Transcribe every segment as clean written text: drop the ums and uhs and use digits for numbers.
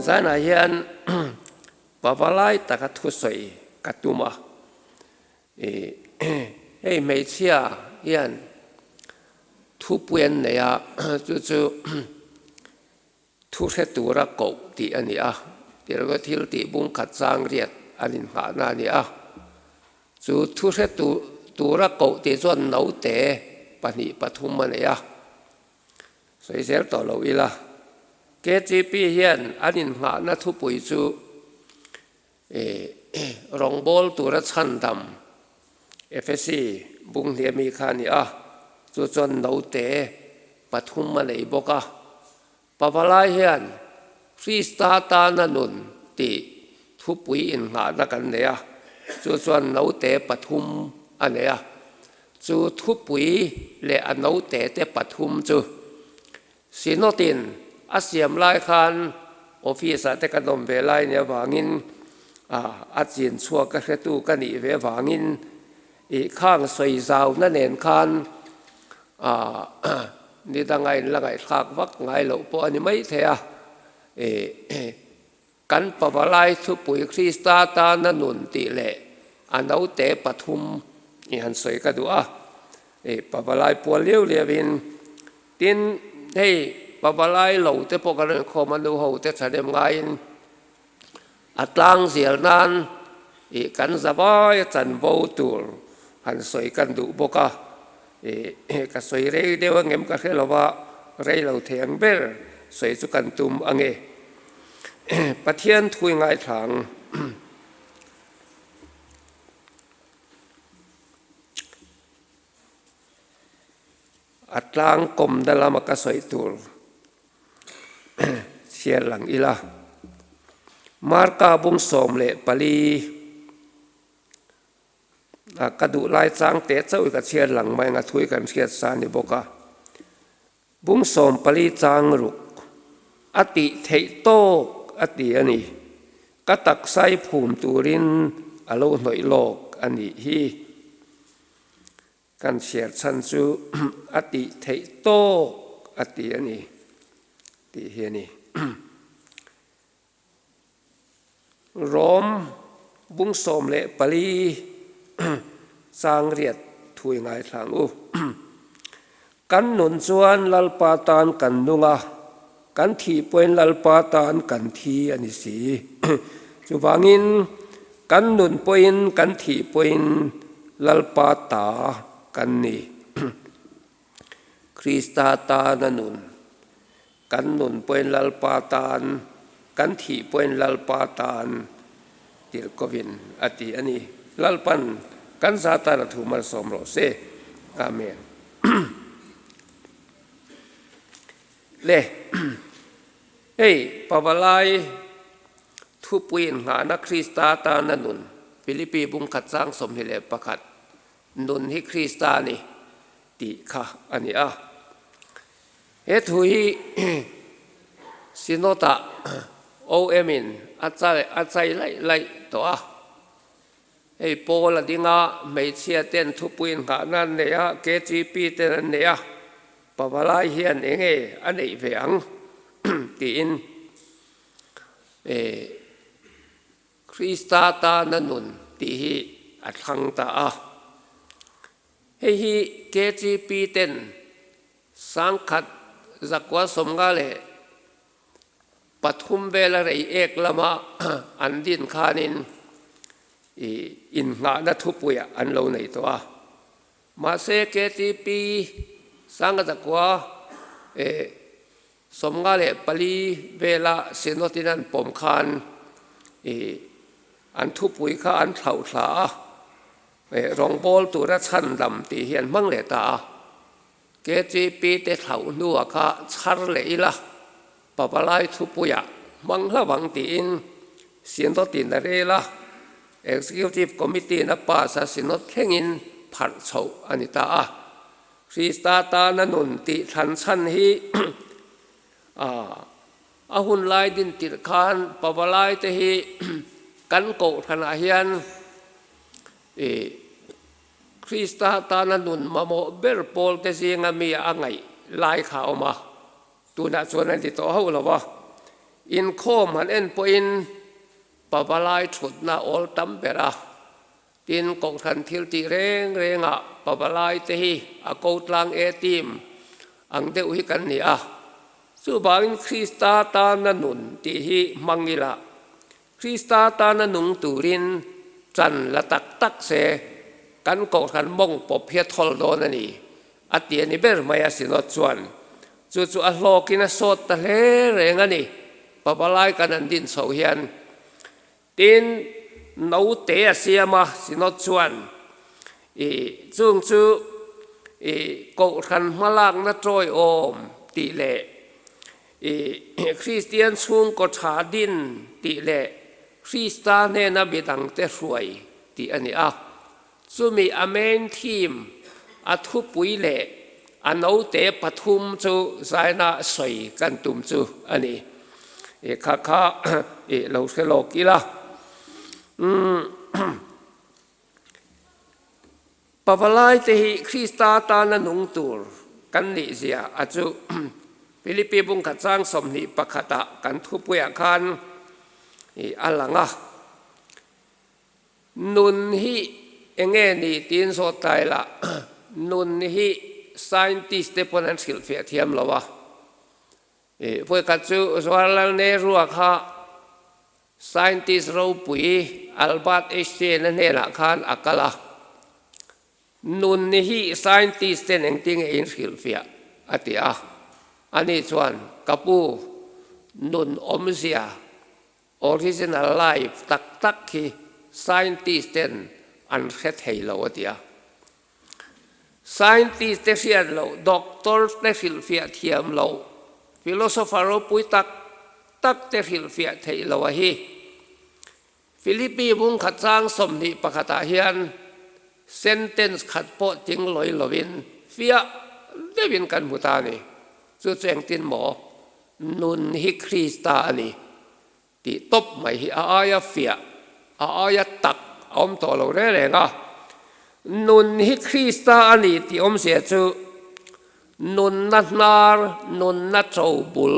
Zanah hian pavalai taka thusawi ka tum a, hei hmeichhia hian thupui an nei a, chu chu Thu hre tura koh tih a ni a, tirhkoh thil tih bung khat chang riat an inngahna a ni a. Chu thu hre tura koh tih chuan naute pahnih pathum a nei a, sawi zel tawh lo ila. KTP hian an inngahna thupui chu Rawngbâwl tura chhandam Efesi bung hliami kha a ni a, chu chuan naute pathum a nei bawk a. Pavalai hian Krista tana nun tih thupui innghahna kan nei a, chu chuan naute pathum a nei a. Chu thupui leh a naute te pathum chu Synod-in a siam lai khan office-ah te kan awm ve lai nia vangin a chin chhuak ka hretu ka nih ve vangin ih khang sawi zauna nen khan ni danga in la ngaihthlak vak ngai loh pawh a ni mai thei a. Ih kan pavalai thupui Krista tana nun tih leh a naute pathum i han sawi ka duh a. Ih pavalai pual liau liauin Tin, hei pavalai lo te pawh kan rawn khawm a, nu ho te thahnem ngaiin a tlang zial nan ih kan zavai a chanvo tur han sawi kan duh bawk a, ih ka sawi rei deuh angem ka hre lo va, rei lo thei ang ber sawi chu kan tum ange. Pathian thui ngaithla ang. A tlang kawmna lama ka sawi tur chhiar lang ila. Marka bung 14 a ka duh lai chang teh chauh i ka chhiar lang mai ang a thui kan hriat sa a ni bawk a. Bung 14 chang ruk a tih theih tawk a ti a ni. Ka taksa i phum turin a lo hnawih lawk a nih hi. Kan chhiar chhan chu a tih theih tawk a ti a ni tih hi a ni. Rom bung 14 chang riat thui ngaithla ang u. Kan nun chuan Lalpa tan kan nung a, kan thih pawhin Lalpa tan kan thi a ni si. Chuvangin Kan nun pawhin kan thih pawhin Lalpa ta kan ni. Krista tana nun, kan nun pawhin Lalpa tan, kan thih pawhin Lalpa tan tirhkovin a ti a ni. Lalpan kan za tan a thu malsawm rawh se. Amen. Le. Hei, Pavalai thupui innghahna Krista tana nun, Philippi bung khat chang 21, nun hi Krista a ni tih kha a ni a. He thu hi Synod-ah OM-in a chai laih laih tawh a. Hei Paul a ding a, hmeichhia ten thupui innghahna an nei a, KTP ten an nei a. Pavalai hian eng nge a neih ve ang tiin Krista tana nun tih hi a thlang ta a. Hei hi KGP ten 1953 vela rei ek lama an din khanin innghahna thupuiah an lo nei tawh a. Mahse KTP 1954 vela Synod-in an pawm khan an thupui kha an thlauh thla a, rawngbâwl tura chhandam tih hi an hmang leh ta a. KTP te thlauh hnuah kha chhar leh ila Pavalai thupuiah hmang hlauh ang tiin Synod-in a rel a, Executive Committee-in a pass a, Synod thlengin pharh chhoh a ni ta a. Krista tana nun tih thlan chhan hi a hun lai din tirh khan Pavalai te hi kan kohhranah hian Krista tana nun mamawh ber pawl te zinga mi a ngaih lai kha a awm a. Tunah chuan an ti tawh hauh lo va. Inkhawm han en pawhin pavalai thutna awl tam ber a, tin kohhran thil tih reng rengah pavalai te hi a ko tlang e team ang deuh hi kan ni a. Chuvangin Krista tana nun tih hi hmang ila, Krista tana nung turin chan la tak tak se kan kohhran mawng pawp hi a thawl dawn a ni, a ti a ni ber mai a Synod chuan. Chu chu a hlawkin a sawt ta hle reng a ni, pavalai kan han din chhoh hian. Tin, note a siam a, Synod chuan i chung chu i kohhran hmalakna tawiawm tih leh i Kristian chhungkaw tha din tih leh Krista hnena midangte hruai tih a ni a. Chumi a main theme, a thupui leh a note pathum chu zaina sawi kan tum chu a ni. I kha kha i lo hre lawk ila. Pavalai te hi Krista tana nung tur kan nih zia a chu Philippi bungkhat chang 21 ah kan thupuiah khan i a lang a. Nun hi enge ni tiin zawt ta ila, nun hi scientist te pawn an hrilhfiah thiam lo a. Vawikhat chu Jawaharlal Nehru a kha scientist ropui Albert Einstein a hnenah khan a kal a. Nun hi scientist ten engtinge in hrilhfiah? a ti a. Ani chuan, Ka pu, nun awmzia Original life tak tak hi scientist ten an hre thei lo a ti a. Scientist te hriat loh, doctor te hrilhfiah thiam loh, philosopher ropui tak tak te hrilhfiah theih loh a hi. Philippi bung khat chang 21 ah hian sentence khat pawh ting lawi lovin fiah deuhin kan hmu ta a ni. Chu chu engtin maw? Nun hi Krista a ni tih tawp mai hi a aia fiah, a aia tak a awm tawh lo reng reng a. Nun hi Krista a ni tih awmzia chu nunna hnar, nunna chobul,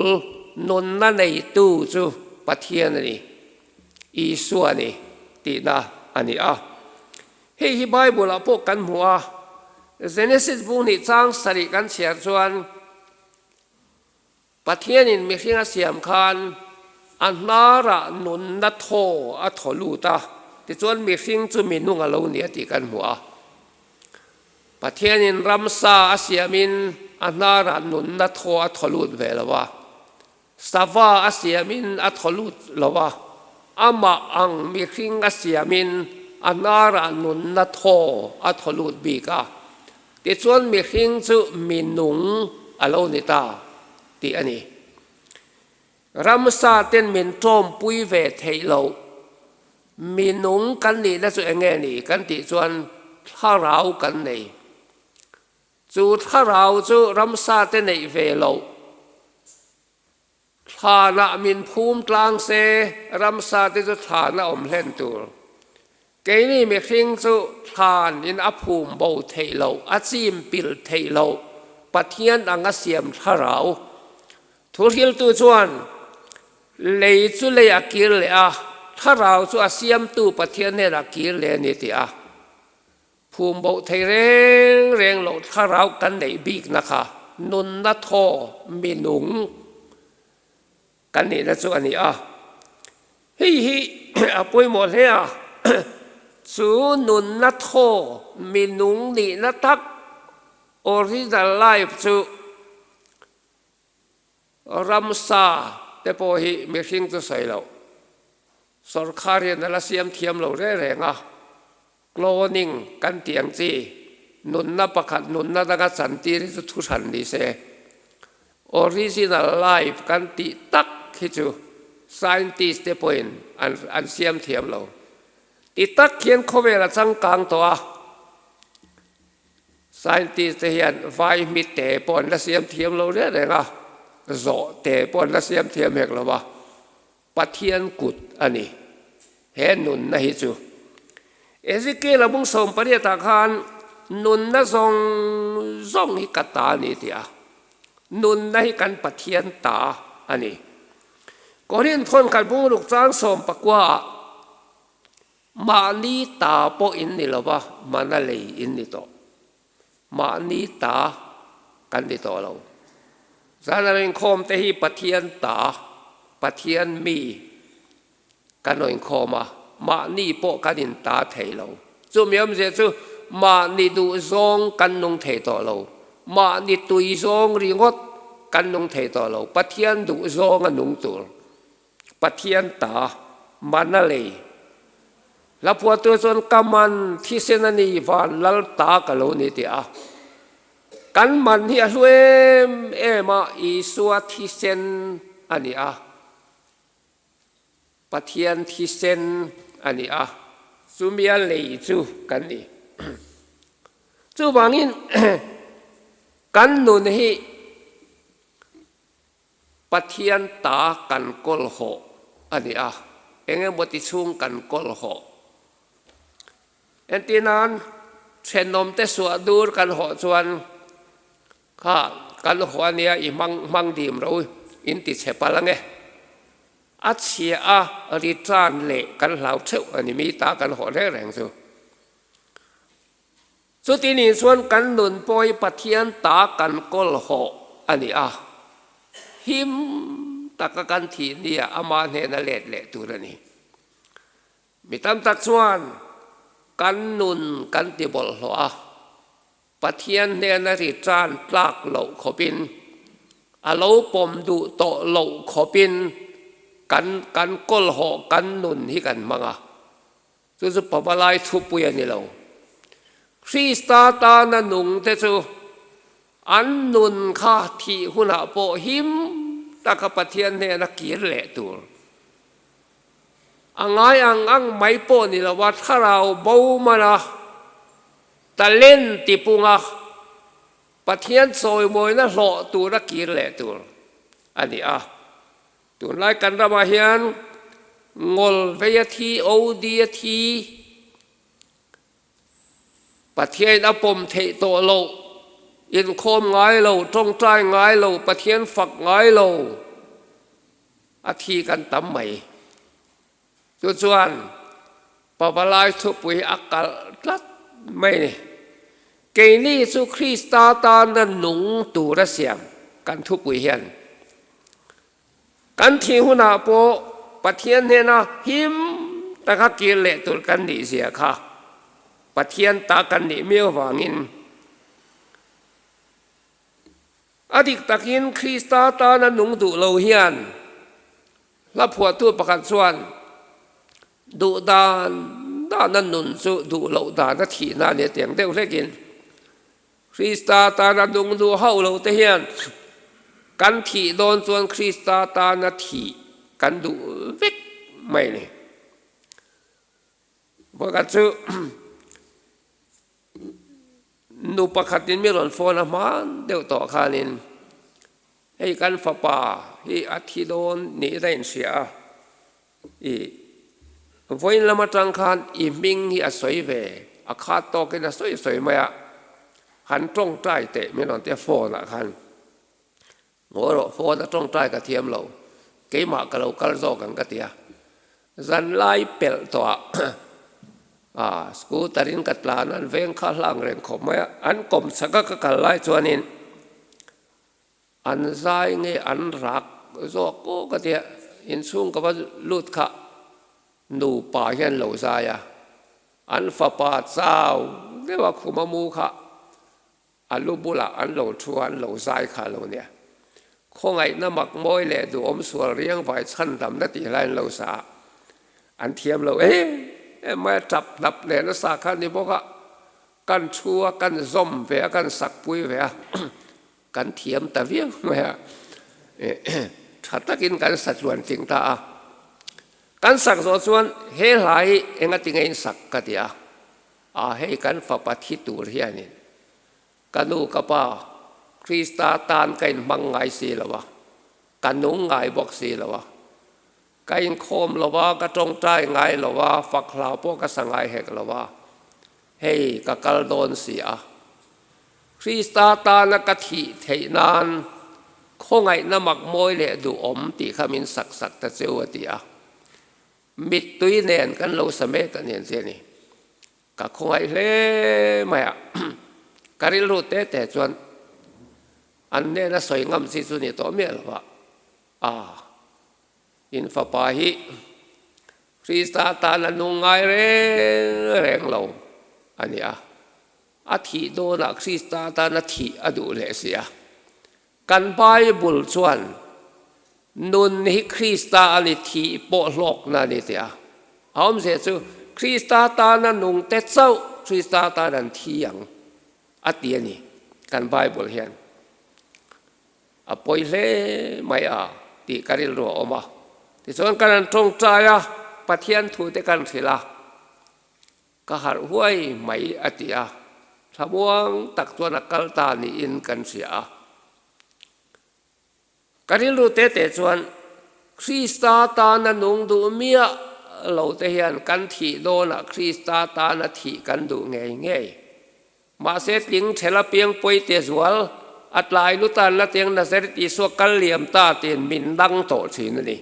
nunna neitu chu Pathian a ni, Isua a ni tihna a ni a. Hei hi Bible-ah pawh kan hmu a, Genesis bung hnih chang sarih kan chhiar chuan, Pathianin mihring a siam khan a hnarah nunna thaw a thaw lut a, tichuan mihring chu minung a lo ni a tih kan hmu a. Pathianin ramsa a siamin a hnarah nunna thaw a thaw lut ve lo a, sava a siamin a thaw lut lo a, amah ang mihring a siamin a hnarah nunna thaw a thaw lut bik a. Tichuan mihring chu minung a lo ni ta tih a ni. Ramsa ten min tawmpui ve theih loh. Minung kan nihna chu eng nge ni kan tih chuan thlarau kan nei. Chu thlarau chu ramsa te neih ve loh. Thlanah min phum tlang se, ramsa te chu thlan a awm hlen tur. Keini mihring chu thlan in a phum bo theih loh, a chim pil theih loh, Pathian ang a siam thlarau. Thuhriltu chuan, Lei chu lei a kir leh a, thlarau chu a siamtu Pathian hnenah kir leh a ni ti a. Phum boh thei reng reng loh thlarau kan neih bikna kha nunna thaw minung kan nihna chu a ni a. Hei hi a pawimawh hle a, chu nunna thaw minung nihna tak original life chu Ramsa te pawh hi mihring chu sawi loh. Sawrkhar hian a la siam thiam lo reng reng a, cloning kan tih ang chi, nunna pakhat nunna danga chantir hi chu thu hran ni se. Original life kan tih tak hi chu scientist te pawhin an an siam thiam lo. Ti tak hian khawvel a changkang tawh a. Scientist te hian vai hmi te pawh an la siam thiam lo reng reng a, zawh te pawh an la siam thiam hek lo a, Pathian kut a ni he nunna hi chu. Ezekiel a bung 18 ah khan nunna zawng zawng hi ka ta a ni tih a, nunna hi kan Pathian ta a ni. Korinth khawn bungruk chang 19 ah mahni ta pawh in ni lo va, mana lei in ni tawh. Mahni ta kan ni tawh lo. Zan a inkhawm te hi Pathian ta, Pathian mi kan rawn inkhawm a, mahni pawh kan in ta thei lo. Chumi awmzia chu mahni duh zawng kan nung thei tawh lo, mahni tui zawng ringawt kan nung thei tawh lo, Pathian duh zawng a nung tur. Pathian ta mana lei. Hla phuahtu chuan ka man thisen a ni van lal ta ka lo ni tih a. Kan man hi a hlu em em a, Isua thisen a ni a. Pathian thisen a ni a, chumia lei chu kan ni. Chuvangin kan nun hi Pathian ta kan kawl hawh a ni a, eng emaw ti chhung kan kawl hawh. Entir nan, thenawmte suah dur kan hawh chuan kha kan hawh a nia i hmang hmang dim ro in ti chhe palh ange. A chhia a return leh kan hlau theuh a ni mi ta kan hawh reng reng chu. Chuti nih chuan kan nun pawh hi Pathian ta kan kawl hawh a ni a, him taka kan thih nia ama hnena let leh tur a ni. Mi tam tak chuan kan nun kan ti bawlhhlawh a, Pathian hnena ri tan tlak loh khawpin, a lo pawm duh tawh loh khawpin kan kan kawl hawh kan nun hi kan hmang a. Chu chu pavalai thupui a ni lo. Krista tana nungte chu an nun kha thih hunah pawh him taka Pathian hnena kir leh tur. A ngai ang ang mai pawh ni lo a, thlarau bo mana talent tipunga Pathian chawimawina hlawh tura kir leh tur a ni a. Tunlai kan ramah hian ngawl vei a thi, OD a thi, Pathiain a pawm theih tawh loh, inkhawm ngai lo, tawngtai ngai lo, Pathian fak ngai lo a thi kan tam mai. Chu chuan Pavalai thupui a kalh tlat mai ni. Keini chu Krista tana nung tura siam kan thupui hian kan thih hunah pawh Pathian hnena him taka kir leh tur kan nih zia kha Pathian ta kan nih miau vangin a dik takin Krista tana nung duh lo hian Hla phuahtu pakhat chuan, Duh dan dana nun chu duh loh dana thihna a ni a tiang deuh hlekin Krista tana nung duh hauh lo te hian kan thih dawn chuan Krista tana thih kan duh vek mai a ni. Pakhat chu Nu pakhatin mi rawn phone a hman deuh tawh khanin hei kan fapa hi a thi dawn niin a inhria a, i vawiin lam atang khan i hming hi a sawi ve, a khat tawkin a sawi sawi mai a, han tawngtai teh min rawn ti a phone ah khan. Ngawi rawh, phone a tawngtai ka thiam lo, keimah ka lo kal zawk ang ka ti a. Zanlai pelh tawh ah scooter in ka tlan an veng kha hlang reng khawp mai a, an kawm chak a ka kal lai chuanin an zai nge an rak zawk aw ka ti a, inchhung ka va lut kha nupa hian lo zai a, an fapa chau deuh a khum a mu kha A lu bulah an lo thu a, an lo zai kha a lo nia. Khawngaihna mak mawi leh duhawm sual riang vai chhandamna tih hlai an lo sa a, an thiam lo em em mai a, tap hnap leh nasa kha a ni bawk a, kan thu a, kan zawm ve a, kan sakpui ve a, kan thiam ta viau mai a, tha takin kan sa tluan tling ta a. Kan sak zawh chuan he hla hi engatinge in sak ka ti a. A hei kan fapa thi tur hianin ka nu ka pa Krista tan ka inhmang ngai si lo a, ka nung ngai bawk si lo a, ka inkhawm lo a, ka tawngtai ngai lo a, fak hlau pawh ka sa ngai hek lo a, hei ka kal dawn si a, Krista tana ka thih theih nan. Khawngaihna mak mawi leh duhawm tih kha min sak sak ta cheu a ti a. Mittui nen kan lo sa mek a ni an ti a ni. Ka khawngaih hle mai a, ka rilru te te chuan an hnena sawi ngam chi chu ni tawh miah lo va, a in fapa hi Krista tan a nung ngai reng reng lo a ni a, a thih dawnah Krista tan a thih a duh leh si a. Kan Bible chuan nun hi Krista a ni thih pawh hlawkna a ni tih a awmzia chu Krista tana nungte chauh Krista tan an thi ang a ti a ni kan Bible hian a pawi hle mai a tih ka rilru a awm a. Tichuan kan han tawngtai a, Pathian thute kan hrilh a. Ka harh huai mai a ti a, thlamuang tak chuan a kal ta niin kan hria a. Ka rilru te te chuan Krista tana nung duh miah lo te hian kan thih dawnah Krista tana thih kan duh ngei ngei. Mahse tling thela piang pawi te zual a tlai lutan la tiang Nazareth Isua kal liam ta tiin min dang tawh thin a ni.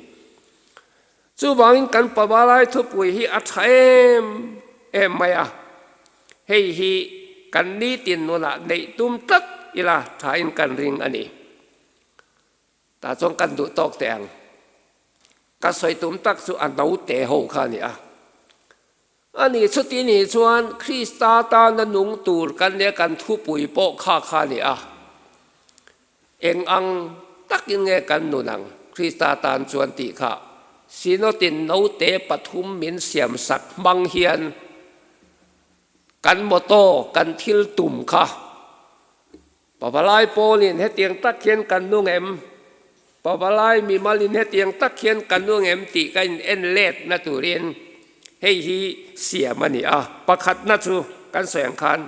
Chuvangin kan pavalai thupui hi a tha em em mai a, hei hi kan nitin nunah neih tum tlat ila thain kan ring a ni. Tah chuan kan duh tawk teh ang. Ka sawi tum tak chu a naute ho kha a ni a. Ani chuti nih chuan Krista tana nung tur kan nia kan thupui pawh kha kha a ni a. Eng ang takin nge kan nun ang Krista tan chuan tih kha Synod-in note pathum min siam sak hmang hian kan motto, kan thil tum kha Pavalai pawlin hetiang tak hian kan nung em? Pavalai mimalin hetiang tak hian kan nung em tih ka in en let na turin hei hi siam a ni a. Pakhatna chu kan sawi ang khan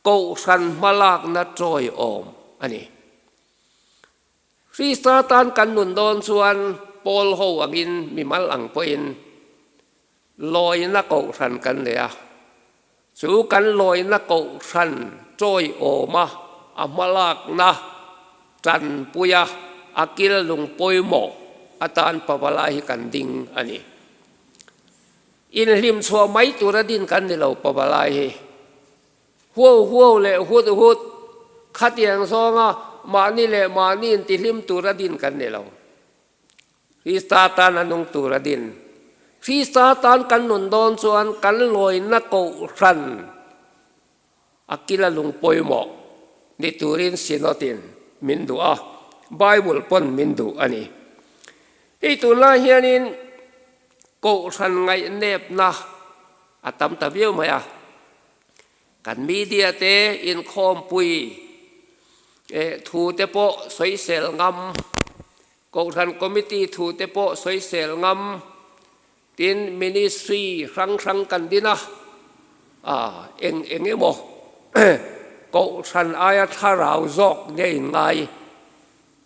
Kohhran hmalakna tawiawm a ni. Krista tan kan nun dawn chuan Paul ho angin mimal ang pawhin lawina kohhran kan nei a. Chu kan lawina kohhran tawiawma a hmalakna tanpuia a kil lung pawimawh atan pavalai hi kan ding a ni. Inhlim chhuah mai tura din kan ni lo pavalai hi. Huau huau leh hut hut, khatiang zawnga mahni leh mahni intihlim tura din kan ni lo. Krista tan a nung tura din. Krista tan kan nun dawn chuan kan lawina kohhran a kila lung pawimawh ni turin Synod-in min duh a, Bible pawn min duh a ni. Hei tunlai hianin kohhran ngaihnepna a tam ta viau mai a. Kan media te inkhawmpui thu te pawh sawisel ngam, Kohhran Committee thu te pawh sawisel ngam, tin Ministry hrang hrang kan din a, eng eng emaw Kohhran aia thlarau zawk nia inngai,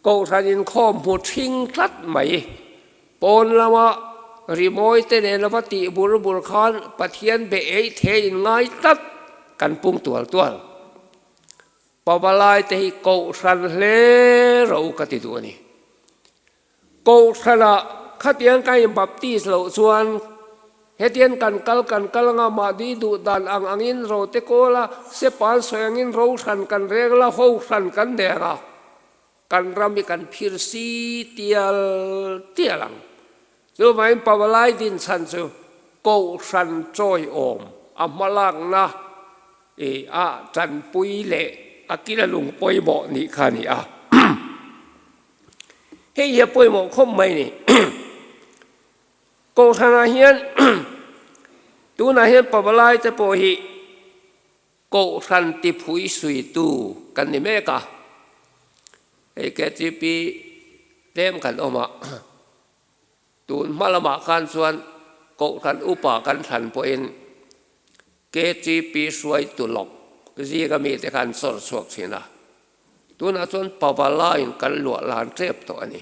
Kohhran inkhawm hmu ṭhing tlat mai. Pawn lama rimawi te nen lova tih bur bur khan Pathian be eih the in ngai tlat kan pung tual tual. Pavalai te hi Kohhran hle ro ka ti duh a ni. Kohhranah khatiang ka in baptist loh chuan hetian kan kal kan kal anga mahni duh dan ang angin ro te kawl a, sepan sawi angin ro hran kan reng la, ho hran kan ner a. Kan ram hi kan phir si tial tial ang. Chuvangin Pavalai din chhan chu Kohhran chawiawm a hmalakna i a tanpui leh a kila lung pawimawh nih kha a ni a. Hei hi a pawimawh khawp mai ni. Kohhranah hian tunah hian Pavalai te pawh hi Kohhran tiphui suitu kan ni mek a, hei KTP tlem kan awm a, tun hma lamah khan chuan Kohhran upa kan thlan pawhin KTP hruaitu lawk zinga mite khan sawr chhuak thin a, tunah chuan Pavalaiin kan luah lan tep tawh a ni.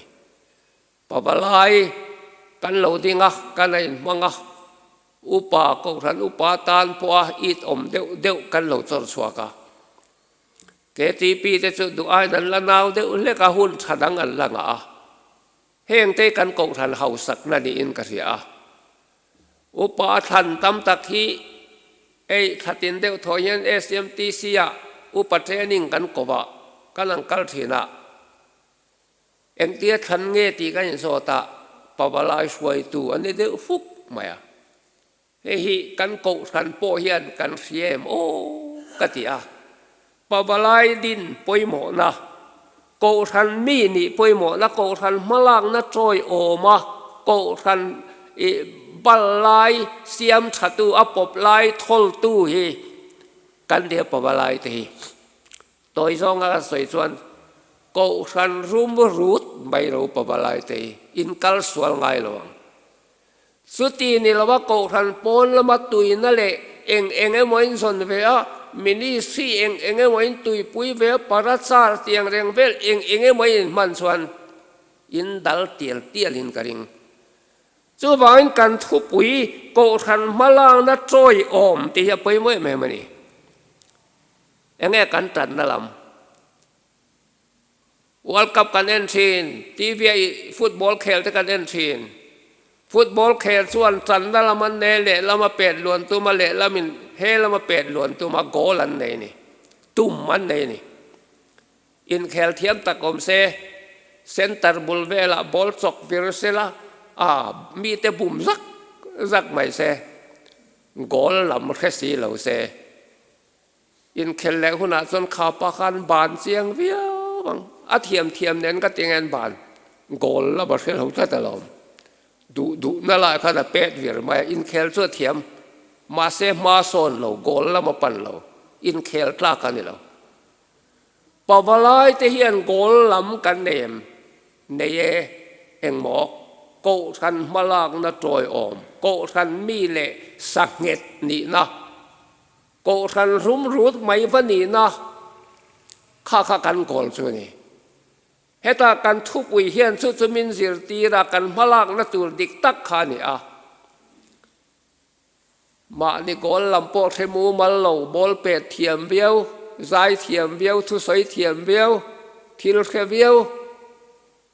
Pavalai kan lo ding a, kan a inhmang a, upa, Kohhran upa tan pawha it awm deuh deuh kan lo chawr chhuak a. KTP te chu duh aiin an la nau deuh hlek a, hun tha dang an la ngah a. Hengte kan kohhran hausakna niin ka hria a. Upa a thlan tam tak hi hei thlatin deuh thaw hian SMTC ah upa training kan ko a, kan ang kal thin a. Engtia thlan nge tih kan inzawt a, pavalai hruaitu an ni deuh fuk mai a. Hei hi kan kohhran pawh hian kan hria em aw ka ti a. Pavalai din pawimawhna, kohhran mi nih pawimawhna, kohhran hmalakna chawi awma kohhran ih bal lai siam thatu a pawp lai thawltu hi kan nia pavalai te hi. Tawi zawnga ka sawi chuan kohhran rum rut mai lo pavalai te hi in kal sual ngai lo ang. Chuti ni lova Kohhran pawn lama tuina leh eng eng emaw in zawn ve a, ministry eng eng emaw in tuipui ve a, parachar tiang reng vel eng eng emaw in hman chuan in dal tial tial in ka ring. Chuvangin kan thupui Kohhran hmalakna chawi awm tih hi a pawimawh em em a ni. Enge kan tanna lam? World Cup kan en thin, TV a i football khel te kan en thin. Football khel chuan tanna lam an nei lehlam a pet luan tum a, lehlam in he lam a pet luan tum a, goal an nei ni, tum an nei ni. Inkhel thiam tak awm se, center bul velah ball chawk vir sela, a mite bum zak zak mai se, goal lam hre si lo se. Inkhel leh hunah chuan kha pa khan ban chiang viau ang. A thiam thiam nen ka ti ngen ban goal la ba hre lo tlat alawm. Duh duh na lai khan a pet vir mai a, inkhel chu a thiam. Mahse hma sawn lo, goal lam a pan lo, inkhel tlak a ni lo. Pavalai te hian goal lam kan nei em? Nei e, engmaw? Kohhran hmalakna tawiawm, kohhran mi leh sanghet nihna. Kohhran rum rut mai va nihna kha kha kan kawl chu a ni. Heta kan thupui hian chu chu min zirtir a, kan hmalakna tur dik tak kha a ni a. Mahni kawl lam pawh hre mumal lo, ball pet thiam viau, zai thiam viau, thusawi thiam viau, thil hre viau,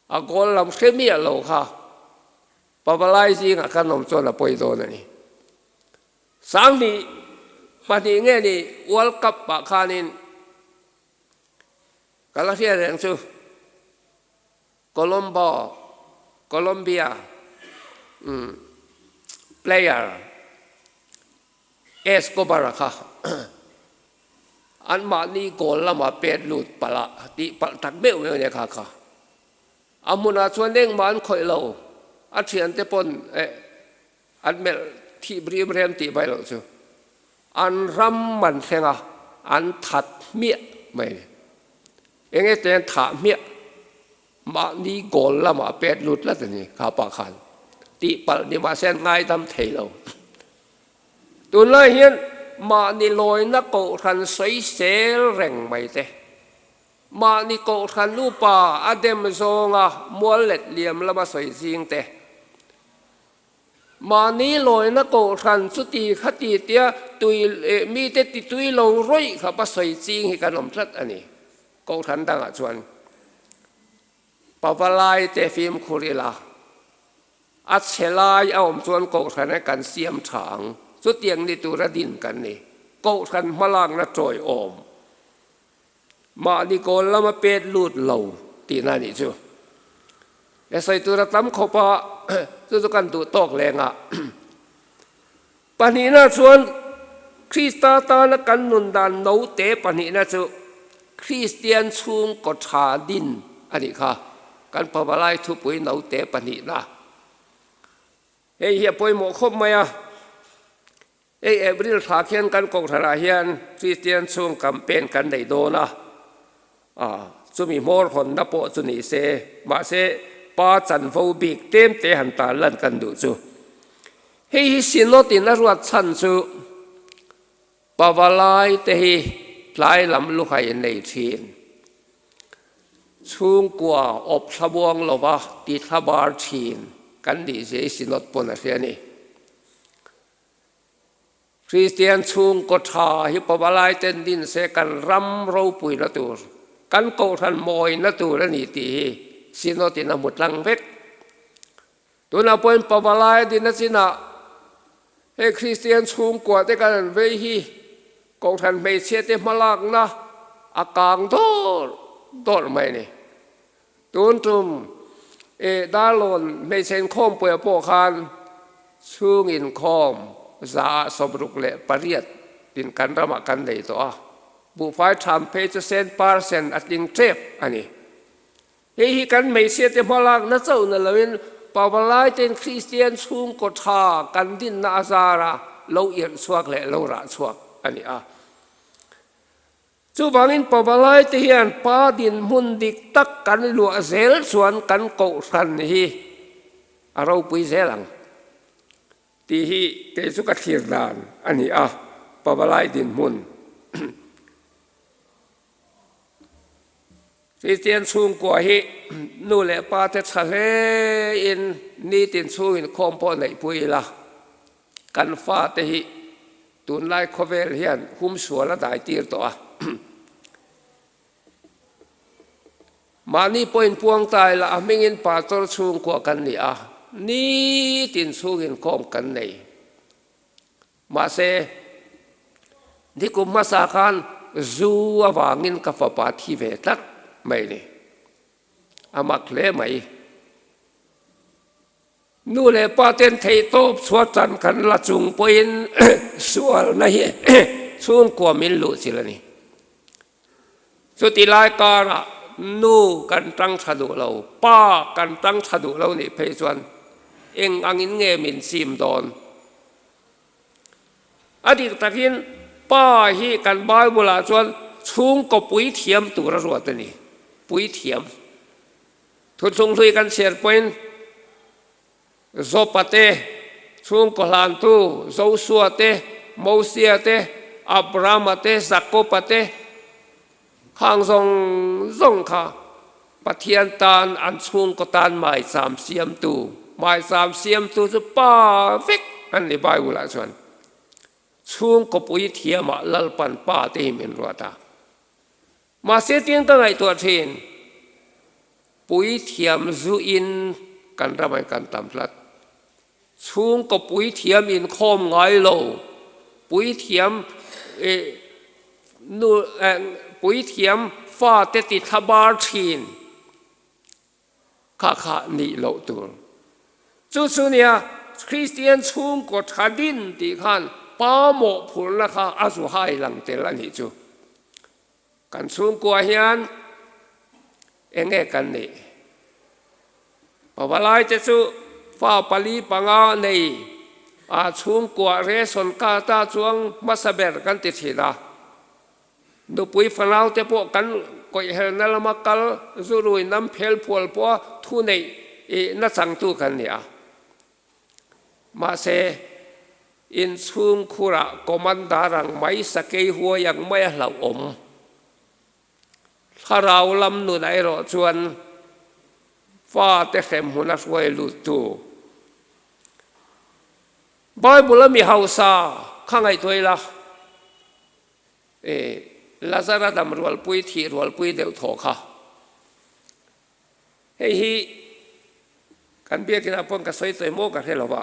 a kawl lam hre miah lo kha pavalai zingah kan awm chuan a pawi dawn a ni. Sanghnih pahnih nge ni World Cup ah khanin ka la hria reng chu Colombo, Colombia, player Escobar a kha anmahni goal lamah pet lut palh a tih palh tak meuh meuh nia kha kha. A hmunah chuan engmah an khawih lo, a thiante pawn eh An melh thih brim rem tih mai loh chu an ram man thleng a, an that hmiah mai a ni. Enge te an thah hmiah? Mahni goal lamah pet lut tlat a ni kha pah khan. Tihpalh ni mahse an ngaidam thei lo. Tunlai hian mahni lawina kohhran sawisel reng mai te, mahni kohhran upa a dem zawnga mual let liam lama sawi zing te, Mahni lawina kohhran chuti khati tia tui leh mite ti tui lo rawih kha va sawi ching hi kan awm tlat a ni. Kohhran dangah chuan pavalai te fimkhur ila, a chhe lai a awm chuan kohhran hi kan siam tha ang. Chutiang ni tura din kan ni. Kohhran hmalakna tawi awm. Mahni kawl lama pet lut lo tihna a nih chu. He sawi tur a tam khawp a, chu chu kan duh tawk leng a. Pahnihna chuan Krista tana kan nun dan note pahnihna chu Kristian chhungkaw tha din a nih kha, kan pavalai thupui note pahnihna. Hei hi a pawimawh khawp mai a. Hei April thla khian kan kohhranah hian Kristian chhung campaign kan nei dawn a, chumi hmawr hawnna pawh chu ni se, mahse pa chanvo bik tlem te han tan lan kan duh chu. Hei hi Synod in a ruat chhan chu pavalai te hi tlai lam luhai nei thin, chhungkua awp thlamuang lova ti thlabar thin kan nih zia hi Synod pawn a hria a ni. Kristian chhungkaw tha hi pavalai ten din se kan ram ropuina tur, kan kohhran mawina tur a ni tih hi Synod in a hmu tlang vek. Tunah pawhin pavalai a din a chinah hei Kristian chhungkua te kan han vei hi kohhran hmeichhia te hmalakna a kang dawrh dawrh mai a ni. Tun tum i Darlawn hmeichhe inkhawmpuiah pawh khan chhung inkhawm 168 in kan ramah kan nei tawh a, buhfai tham phei chu cent percent a tling tep a ni. Hei hi kan hmeichhia te hmalakna chauh na loin pavalai ten Kristian chhungkaw tha kan dinna a zara lo irh chhuak leh lo rah chhuak a ni a. Chuvangin pavalai te hian pa dinhmun dik tak kan luah zel chuan kan kohhran hi a ropui zel ang tih hi kei chu ka thlir dan a ni a, pavalai dinhmun. Kristian chhungkua hi nu leh pa te tha hle in nitin chhungin khawm pawh neihpui ila kan fate hi Tunlai khawvel hian humsual a dai tir tawh a. Mahni pawhin puang ta ila a hmingin pastor chhungkua kan ni a, nitin chhungin khawm kan nei. Mahse, nikum hmasa khan zu avangin ka fapa thi ve tlat mai ni. A mak hle mai. Nu leh pa ten theihtawp chhuat tan kan la chung pawhin sualna hi chhungkua min luh chil a ni. Chuti lai karah nu kan tang tha duh lo, pa kan tang tha duh lo nih phei chuan eng angin nge min chim dawn? A dik takin pa hi kan Bible ah chuan chhungkaw puithiam tur a ruat a ni, puithiam. Thuthlung hlui kan chhiar pawhin Jopa te, chhungkaw hlantu Josua te, Mosia te, Abrahama te, Jakoba te, khang zawng zawng kha Pathian tan an chhungkaw tan maicham siamtu, maicham siamtu chu pa vek an ni Bible ah chuan. Chhungkaw puithiamah Lalpan pa te hi min ruat a. Mahse tin ka ngaihtuah thin, puithiam zu in kan ramah kan tam tlat. Chhungkaw puithiam inkhawm ngai lo, puithiam nu puithiam fate ti thlabar thin kha kha nih loh tur. Chu chu nia Kristian chhungkaw tha din tih khan pa mawhphurhna kha a zu hai lang tel a nih chu. Kan chhungkua hian eng nge kan nih? Pavalai te chu fa pali panga nei a chhungkua ration card a chuang hmasa ber kan ti thin a. Nupui fanau te pawh kan kawihhelna lama kal zurui nam phel phual pawha thu neih na changtu kan ni a. Mahse, inchhungkhurah commander ang mai sakei huai ang mai a hlauhawm. Thlarau lam nunah erawh chuan fate hremhmun a hruai luttu. Bible a mi hausa kha ngaihtuah ila, Lazara dam rualpui thih rualpui deuh thaw kha. Hei hi kan biakinah pawn ka sawi tawi maw ka hre lo va.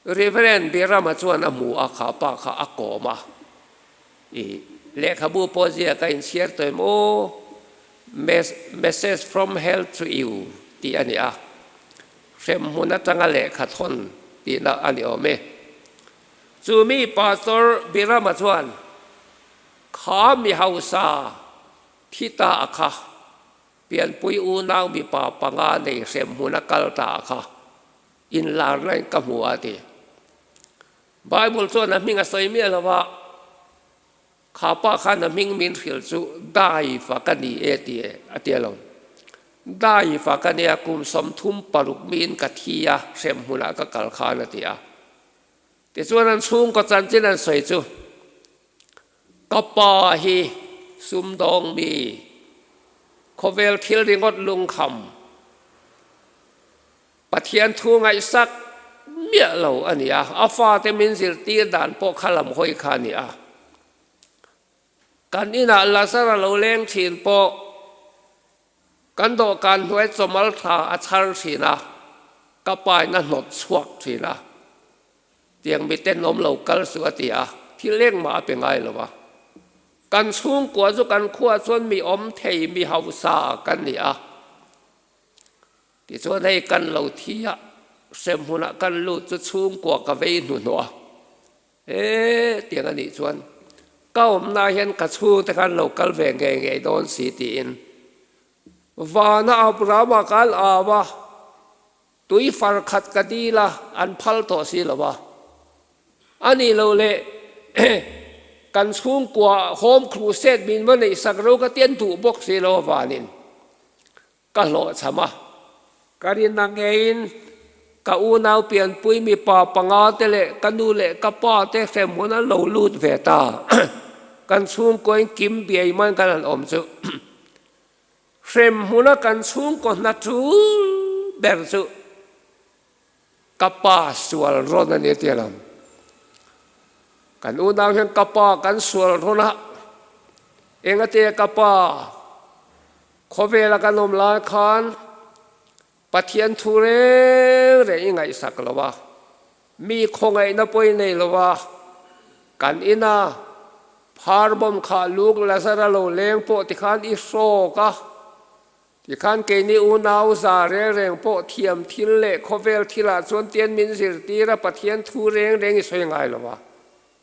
Reverend Birama chuan a hmu a, kha pa kha a kawm a. I lehkhabu pawh ziak a inchhiar tawi maw Message from Hell to You tih a ni a. Hremhmun atanga lehkha thawn tihna a ni awm e. Chu mi Pastor Birama chuan kha mi hausa thi ta a kha, pianpui unau mipa panga nei hremhmun a kal ta a kha, inlarna in ka hmu a ti. Bible chuan a hming a sawi miah lo va, Kha pa khan a hming min hrilh chu Daifa ka ni e ti e a ti alawm. Daifa ka nia kum 36 miin ka thi a hrem hmunah ka kal khan a ti a. Tichuan an chhungkaw chanchin an sawi chu ka pa hi sumdawng mi khawvel thil ringawt lungkham Pathian thu ngaihsak. miah lo a ni a, a fate min zirtir dan pawh kha lam hawi kha a ni a. Kan inah Lazara lo leng thin pawh kan dawhkan hnuai chawmal tha a chhar thin a, ka pain a hnawt chhuak thin a. Tiang miten awm lo kal suh a ti a, thil engmah a pe ngai lo a. Kan chhungkua chu kan khuaah chuan mi awm thei mi hausa kan ni a. Tichuan hei kan lo thi a, hremhmunah kan lut chu chhungkua ka vei hnuhnawh a. He tiang a nih chuan ka awmna hian ka chhungte khan lo kal ve ngei ngei dawn si tiin vana Abrahama kal au a. Tui far khat ka dil a, an phal tawh si lo a. A nih loh leh kan chhungkua home crusade min va neih sak ro ka tian duh bawk si lo avanin ka hlawhchham a. Ka rinna ngeiin ka unau pianpui mipa panga te leh ka nu leh ka pa te hremhmun an lo lut ve ta. Kan chhungkuain kim biai man kan han awm chu. Hremhmuna kan chhungkaw hna tul ber chu ka pa sual rawn a ni a ti a lo. Kan unau hian ka pa kan sual rawn a, engate ka pa khawvela kan awm lai khan Pathian thu reng reng i ngaihsak lo a, mi khawngaihna pawh i nei lo a, kan ina phar bawm kha luk Lazara lo leng pawh tikhan i hrawk a, tikhan keini unau za reng reng pawh thiam thil leh khawvel thilah chuan tian min zirtir a, Pathian thu reng reng i sawi ngai lo a,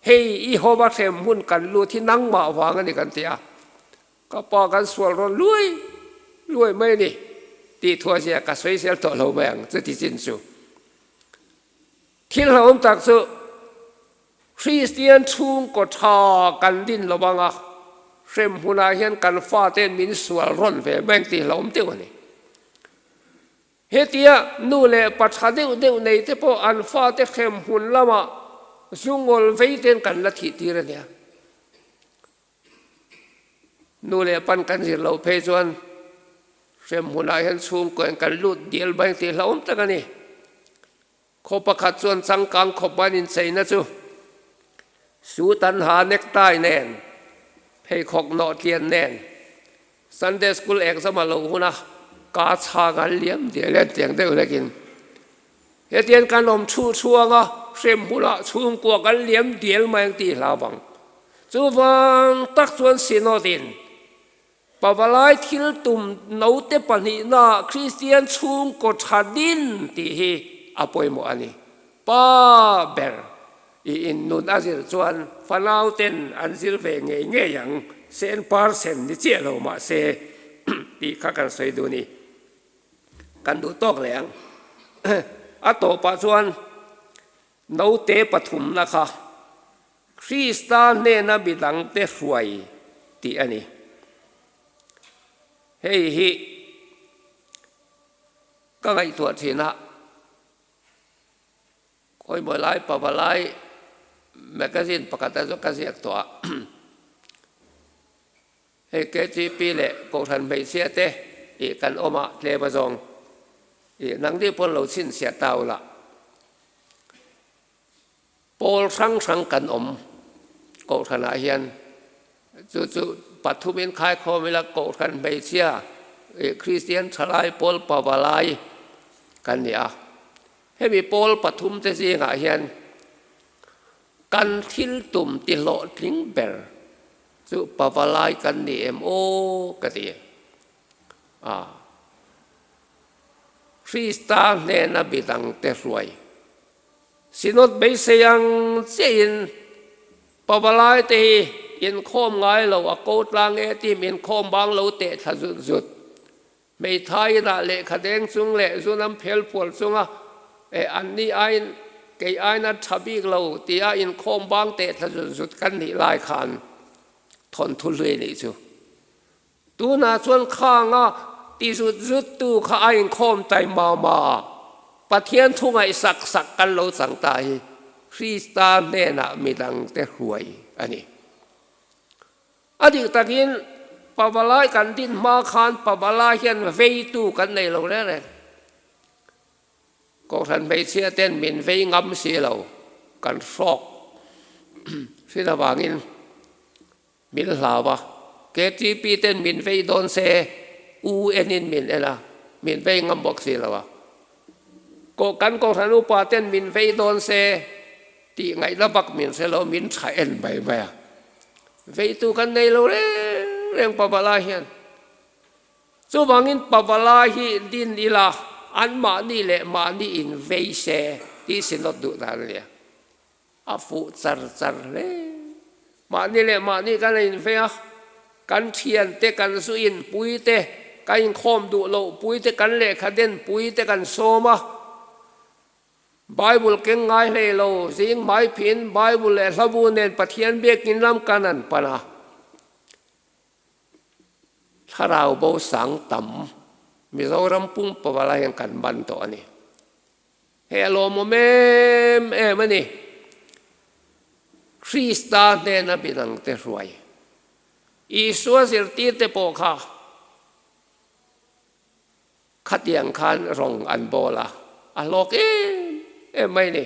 hei i hawva hrem hmun kan lut hi nangmah vang a ni kan ti a. Ka pa kan sual rawn luai luai mai a ni tih thuah zia ka sawi zel tawh lo mai ang chuti chin chu. Thil hlauhawm tak chu Kristian chhungkaw tha kan din lo ang a, hrem hunah hian kan fate'n min sual rawn ve mai ang tih hlauhawm deuh a ni. Hetia nu leh pa tha deuh deuh nei te pawh an fate hrem hun lamah zungawl vei ten kan la thih tir a nia. Nu leh pan kan zir loh phei chuan hrem hmunah hian chhungkaw kan lut dial mai tih hlauhawm tak a ni. Khaw pakhat chuan changkang khawp an incheina chu suit an ha necktie nen, pheikhawk nawh tlian nen, Sunday school exam a lo hun a, ka chhang an liam dial e tiang deuh hlekin hetiang kan awm thu chhuang a, hrem hmunah chhungkua kan liam dial mai ang tih hlau vang. Chuvang tak chuan Synod in Pavalai thil tum note pahnihna Kristian chhungkaw tha din tih hi a pawimawh a ni. Pa ber i in nun a zir chuan fanau ten an zir ve ngei ngei ang, sen par sen ni chiah lo mahse tih kha kan sawi duh ni. Kan duh tawk leh ang. A tawpah chuan note pathumna kha Krista hnena midangte hruai tih a ni. Hei hi ka ngaihtuah thin a, khawimawi lai pavalai magazine pakhat a chu ka ziak tawh a, hei KTP leh Kohhran hmeichhia te ih kan awm a tlem azawng ih nangni pawn lo chhinchhiah ta ula. Pawl hrang hrang kan awm Kohhranah hian chu chu pathumin khaikhawm ila Kohhran hmeichhia ih Kristian thalai pawl pavalai kan ni a. Hemi pawl pathum te zingah hian kan thil tum ti hlawhtling ber chu pavalai kan ni em aw ka ti a. Krista hnena bidangte hruai Synod beisei ang chiahin pavalai te hi inkhawm ngai lo, a ko tlang e tih inkhawm bang lo teh thla zut zut. Hmeithai inah lehkha deng chung leh zunam phel phual chunga eh an ni aiin kei aiin a tha bik lo tia inkhawm bang teh thla zut zut kan nih lai khan thawnthu hlui nih chu. Tunah chuan khanga ti zut zut tu kha a inkhawm tai ma ma a, Pathian thu ngaihsak sak kan lo chang ta hi Krista hnenah midangte hruai a ni. A dik takin Pavalai kan din hma khan Pavalai hian veitu kan nei lo reng reng. Kohhran hmeichhia ten min vei ngam si lo, kan hrawk hrin avangin min hlau a. KTP ten min vei dawn se u enin min en a, min vei ngam bawk si lo a. Kan Kohhran upa ten min vei dawn se tih ngaihna bak min hre lo, min tha en mai mai a. Veitu kan nei lo reng reng Pavala hian. Chuvangin Pavala hi din ila anmahni leh mahni in vei se tih Synod duh dan a nia. A fuh char char hle. Mahni leh mahni kan a invei a, kan thiante, kan zu inpui te, kan inkhawm duh loh pui te, kan lehkha den pui te kan sawm a. Bible keng ngai hlei lo, zing hmai phin Bible leh hlabu nen Pathian biakin lam kan an pan a. Thlarau bo sang tam Mizoram pum pavala hian kan ban tawh a ni. Hei a lawmawm em em a ni. Krista hnena midangte hruai Isua zirtirte pawh kha Khatiang khan rawng an bawl a, a hlawk em em mai ni.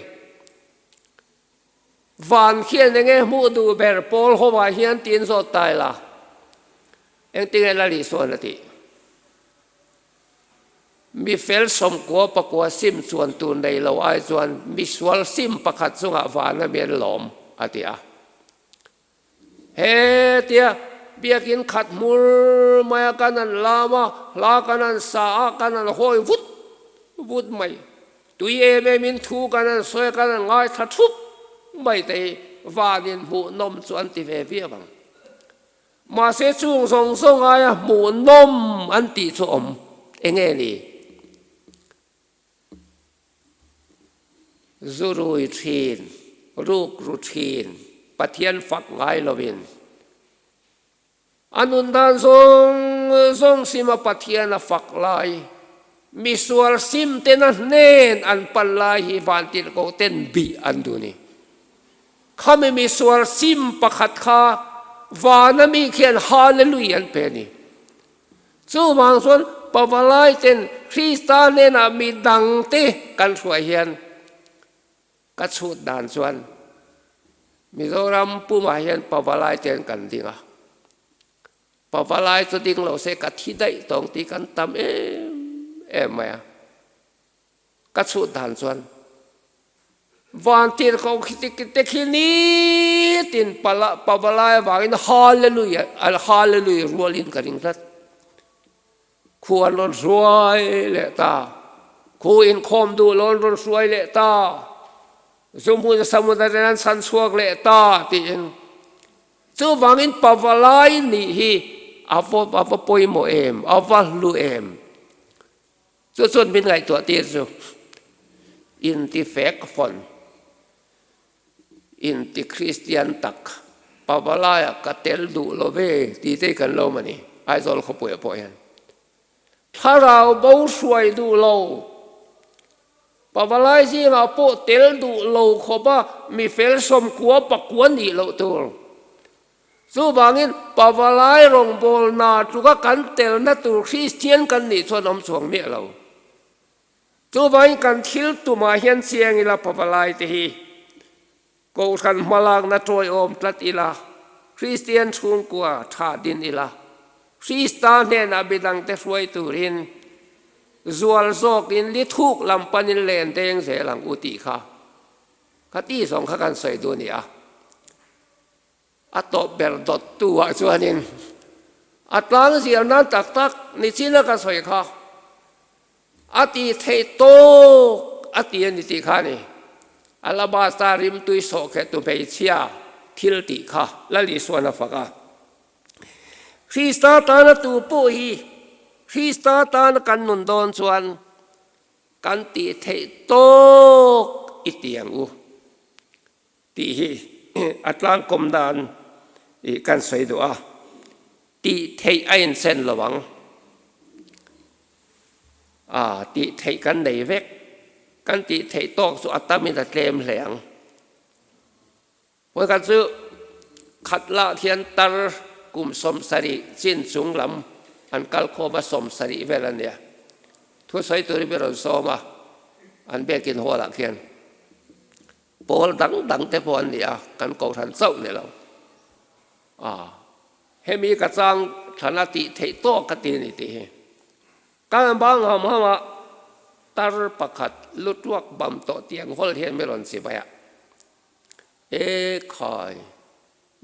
Van khian enge hmuh duh ber pawl hovah hian tiin zawt ta ila, engtinge Lal Isuan a tih? Mi fel 90 pakua sim chuan tur nei lo ai chuan misual sim pakhat chungah van a mian lawm a ti a. He tia biakin khat hmur maia kan an lam a, hla kan an sa a, kan an hawi vut vut mai. Tui em em in thu kan an sawi a, kan an ngaithla thup mai te hi vanin hmuhnawm chu an ti ve viau ang. Mahse chung zawng zawng aia hmuhnawm an tih chu awm enge ni? Zu rui thin, ruk ru thin, Pathian fak ngai lovin a nun dan zawng zawng sima Pathian a fak lai, misual sim ten a hnen an pan lai hi vantirhkoh ten bih an duh ni. Khami misual sim pakhat kha vana mi khian Hallelujah an pe a ni. Chuvang chuan pavalai ten Krista hnenah mi dangte kan hruai hian ka chhut dan chuan Mizoram pumah hian pavalai ten kan ding a, pavalai chu ding lo se ka thi daih tawng tih kan tam em em mai a. Ka chhut dan chuan vantirhkoh te khi nitin pavalai avangin Hallelujah Hallelujah rualin ka ring tlat. Khu an rawn hruai leh ta. Khu inkhawm duh lo an rawn hruai leh ta. Zu hmun samudra an chhan chhuak leh ta tiin. Chuvangin pavalai nih hi a va pawimawh em, a va hlu em. Chu chuan min ngaihtuah tir chu inti fek fawn, inti Kristian tak, pavalaiah ka tel duh lo ve tih te hi kan lo awm a ni, Aizawl khawpuiah pawh hian. Thlarau bo hruai duh lo, pavalai zingah pawh tel duh lo khawpa mi fel 90 pakua nih loh tur. Chuvangin, pavalai rawngbawlna tluka kan telna tur Kristian kan nih chuan awm chuang miah lo. Chuvangin kan thil tumah hian chiang ila pavalai te hi Kohhran hmalakna tawiawm tlat ila, Kristian chhungkua tha din ila, Krista hnenah midangte hruai turin zual zawkin li thuk lam panin len deng zel ang u tih kha kha ti zawng kha kan sawi duh a ni a. A tawp ber dawttu ah chuanin a tlang zial nan tak tak nichin a ka sawi kha a ti theih tawk a ti a ni tih kha a ni. Alabasta rimtui sawhkhettu hmeichhia thil tih kha Lal Isuan a fak a. Krista tana tu pawh hi Krista tana kan nun dawn chuan kan tih theih tawk i ti ang u. Tih hi a tlangkawm dan i kan sawi duh a, tih theih a insen lo ang. A, tih theih kan nei vek, kan tih theih tawk chu a tamin a tlem hle ang. Vawikhat chu khat lah khian tar kum 70 chin chung lam an kal khawm a, 70 vel a nia. Thusawi turin mi rawn sawm a. An biakin hall ah khian pawl dang dang te pawh an ni a, kan kohhran chauh ni lo. A, hemi ka chang thlan a tih theih tawk ka ti a ni tih hi. Kan bang ham ham a, tar pakhat lu tuak bam tawh tiang hawl hian mi rawn chi mai a. E khai,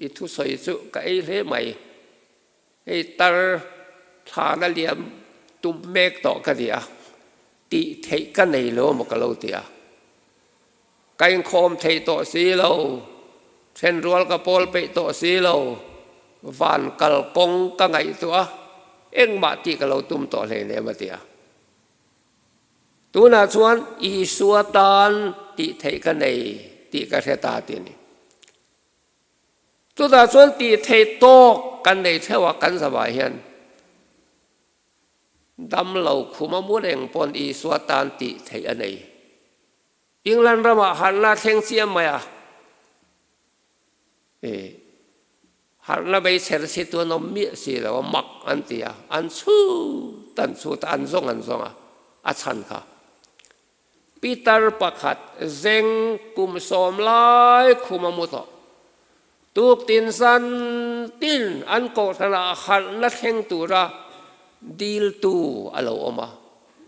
i thusawi chu ka ei hle mai. Hei tar thlana liam tum mek tawh ka ni a, tih theih ka nei lo maw ka lo ti a. Ka inkhawm thei tawh si lo, thenrual ka pawl peih tawh si lo, van kal kawng ka ngaihtuah a, engmah tih ka lo tum tawh hleinem a ti a. Tunah chuan Isua tan tih theih ka nei tih ka hre ta ti a ni. Chutah chuan tih theih tawk kan nei theuh a kan zavah hian dam lo khum a mu reng pawn Isua tan tih theih a nei. England ramah harhna thleng chiam mai a, e harhna bei chher si tu an awm miah si lo a, mak an ti a, an chhut an chhut a, an zawng an zawng a, a chhan kha. Pitar pakhat zeng kum sawm lai khum a mu tawh. Tuktin zan tin an kohhranah harhna thleng tura diltu a lo awm a,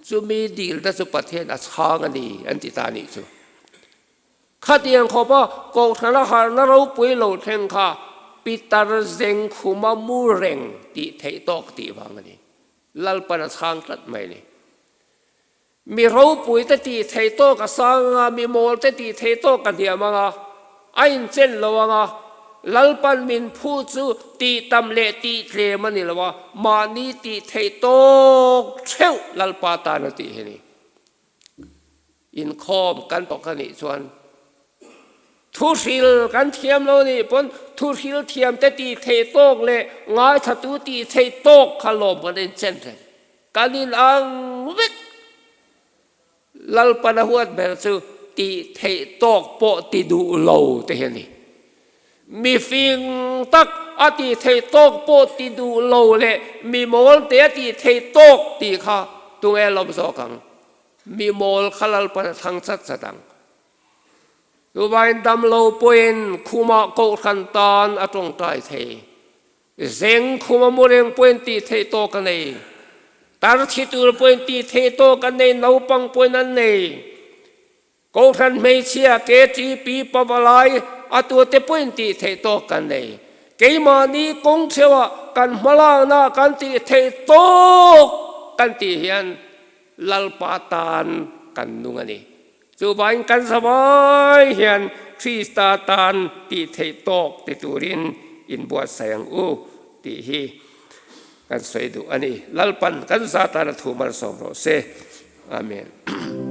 chumi dilna chu Pathian a chhang a ni an ti ta a nih chu. Khatiang khawpa kohhrana harhna ropui lo thleng kha pitar zeng khuma mu reng tih theih tawk tih vang a ni. Lalpan a chhang tlat mai a ni. Mi ropui te tih theih tawk a sang anga, mi mawl te tih theih tawk a hniam anga, a inchen lo anga, Lalpan min phu chu tih tam leh tih tlem a ni lo a, mahni tih theih tawk theuh Lalpa tan a tih hi a ni. Inkhawm kan tawk a nih chuan thuhril kan thiam lo nih pawn thuhril thiam te tih theih tawk leh ngaithatu tih theih tawk kha lawm kan inchen reng. Kan in ang vek. Lalpan a huat ber chu tih theih tawk pawh ti duh lo te hi a ni. Mi fing tak a tih theih tawk pawh ti duh lo leh mi mawl te a tih theih tawk tih kha tunge lawm zawk ang? Mi mawl kha Lalpan a thlang chat chat ang. Chuvangin damlo pawhin khumah kohhran tan a tawngtai thei. Zeng khuma mu reng pawhin tih theih tawk a nei. Tar thi tur pawhin tih theih tawk an nei, naupang pawhin an nei. Kohhran hmeichhia, KTP, pavalai, a tute pawhin tih theih tawk kan nei. Keimahni kawng theuhah kan hmalakna kan tih theih tawk kan tih hian Lalpa tan kan nung a ni. Chuvangin kan zavai hian Krista tan tih theih tawk ti turin inbuatsaih ang u tih hi kan sawi duh a ni. Lalpan kan za tana thu malsawm rawh se. Amen.